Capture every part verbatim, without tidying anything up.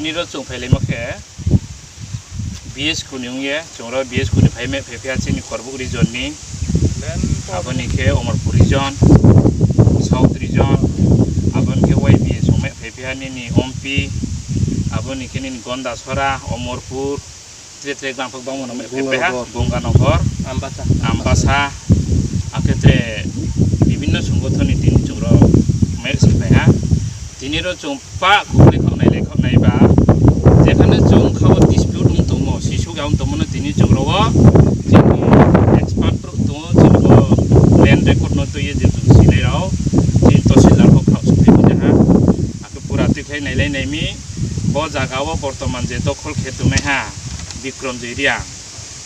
Niro chwng phailaima khe B S K ni wngya, chwng ro B S K ni phai me phai phiya chini Korbuk region ni, aboni khe Omorpur region, South region, aboni khe Y B A chwng me phai phiya nini Ompi, aboni khe nini Gondasora, Omorpur, tre tre gram phok bangma no me phai phiya, Gonganagar, Ambasa, Ambasa, akhe tre bibhinno songothon ni tini chwng ro me se phai ha. Tini ro chwng pa kubui khok nai lai khok nai ba, jekhane chwng kha o dispute wng tongmo, sisuk ya wng tongmo no tini chwng ro o chini expert rok tongo, chini bo land record no twi ye je chwng sinai rok, chini tosilda rok kha o suk phai jaha, akhe pura twi khlai nai lai nai mi, bo jaga o bortoman je dokhol khe tongnai ha Bikramjoy Reang,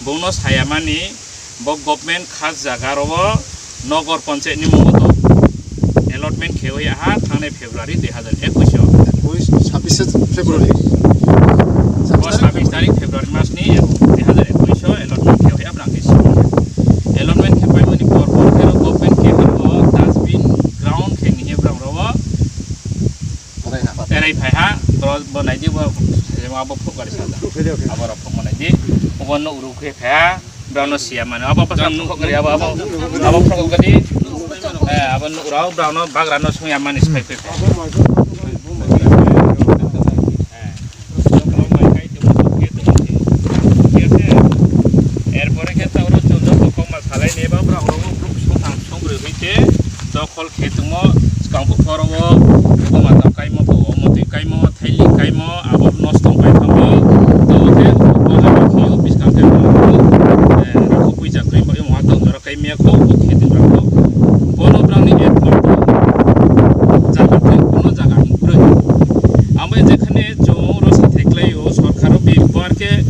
bono saya mani, bo government khas jaga ro o Nogor Panchayat ni mungo to allotment khe wi ha thangnai February dui hazar ekush o. Ekush, sabbish February. Bo sabbish tarik February mas ni dui hazar ekush o allotment khe wi ha brang khe si. Allotment khe pai mani por por khe government khe wi o dustbin ground khe ni he brang ro o. Erai phai ha, bro, bo nai di, bo, abo phuk gari sa da. Abo rok phuk ma nai di. Obo no uru khe phai ha, bro no siya mani. Abo pa sam phuk gari, abo, abo, abo phuk gari. Eh, abo no uru, bro no bagra no sung ya mani spai khe. Eh. Erpore khe tauro chwng joto kokma salai neba bwrang rogo bwrwk songthang songrwi hwite dokhol khe tongmo, swkang bukhoro o buma tam kaimo, bo omo twi kaimo, thailik kaimo, abo nosto wng pai thango. Tamo khe o jaga khio bwskang khe bwrwk, eh, rakho puija kwrwi bai wngma tong jora kai mia kho, bo khe tong rang kho. Bono bwrangni ekmatro jaga tei kuno jaga hwn kwrwi. Amo jekhane chwng oro sa thai klai o, sorkar o bebak khe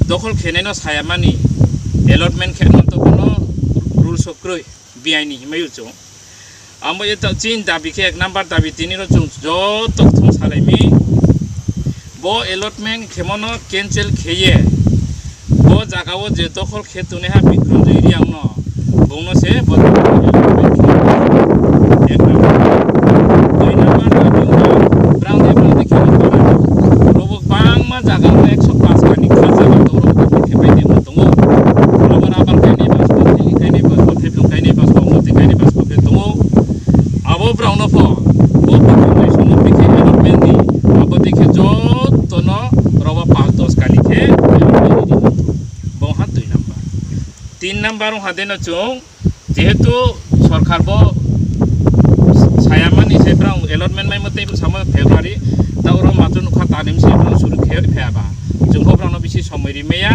dokhol khenai no saya mani, allotment khe manto bono rules o kwrwi, biaini hinwi o chwng. Amo e ta chini dabi khe ek number dabi tini no chwng joto thum salai mi. Bo allotment khemo no cancel kheye, bo jaga o je dokhol khe tongnai ha Bikramjoy Reang no, bongno se bo jaga o allotment khe. Ek number. Dui number no chwng no brang de brang de khe no para. Robo bangma jaga o ekso paanch kani kha jaga to robo khe khe pai de mo tongo. Robo rubber kainwi bas bo, thili kainwi bas bo, thaiphung kainwi bas bo, moti kainwi bas bo khe tongo. Abo brang no pho bo bwkhwnwi sono bikhe allotment di, abo dikhe joto no robo paanch dos kani khe allotment di. Bo ha dui number. Tin number wng ha de no chwng, jehetu sorkar bo saya mani se brang allotment mai mwtwi samo February, ta oro matro nukha ta nim se brang suru khe phaya ba. Chwng bo brang no bisi somoi ri maya,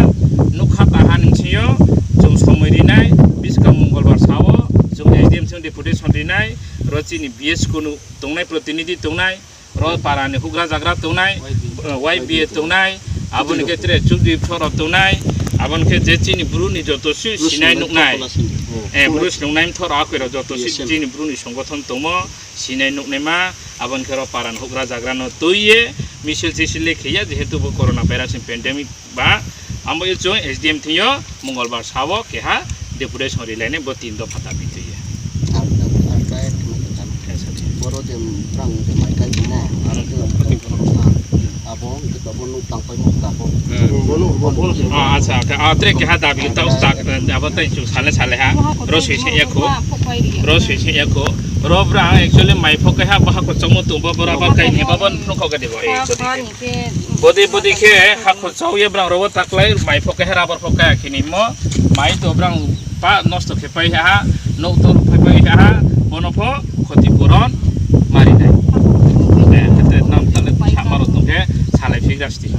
nukha ta ha ning sio, chwng somoi rinai, biskang Mongolbar sao, chwng S D M chwng deputation rinai, ro chini B S K no tongnai protinidhi tongnai, ro para ni hugra jagra tongnai, Y B A tongnai, aboni khe tere chudri phoro tongnai, aboni khe je chini bru ni joto si sinai nuknai, eh, bru sinungnai thoro akhoi ro joto si chini bru ni songothon tongmo, sinai nuknai ma, aboni khe ro para ni hugra jagra no twi ye, misil tisil le khe ya, jehetu bo corona virus ni pandemic. Ba, amo yo chwng S D M thwngyo Mongolbar sao keha deputation rilainai bo tin dopha dabi twiya. Ang, ang, ang kaya kena kena. Kaya sa di. Boro je brang je mai kai mo, ang ke ang ke abo ke abo nuk tang pai mo abo. Hmm. Bono, bono. Ah, acha, okay. Ah, tre keha dabi tau tak, abo tai chu sale sale ha. Ro sui se yako. Ro sui se yako. Ro brang actually mai phok keha baha ko chongmo tu bo bora ba kai ni ba bon phok ka de bo. Eh, so di. Bodi bodi khe hakhor chao ye brang rogo taklai mai phok khe rubber phok khe khini mo mai to brang pa nosto khe pai ha, nok to phai pai ha, bono pho khoti puron mari nai. Eh, kete nam tale sama ro tong khe salai phik ras ti.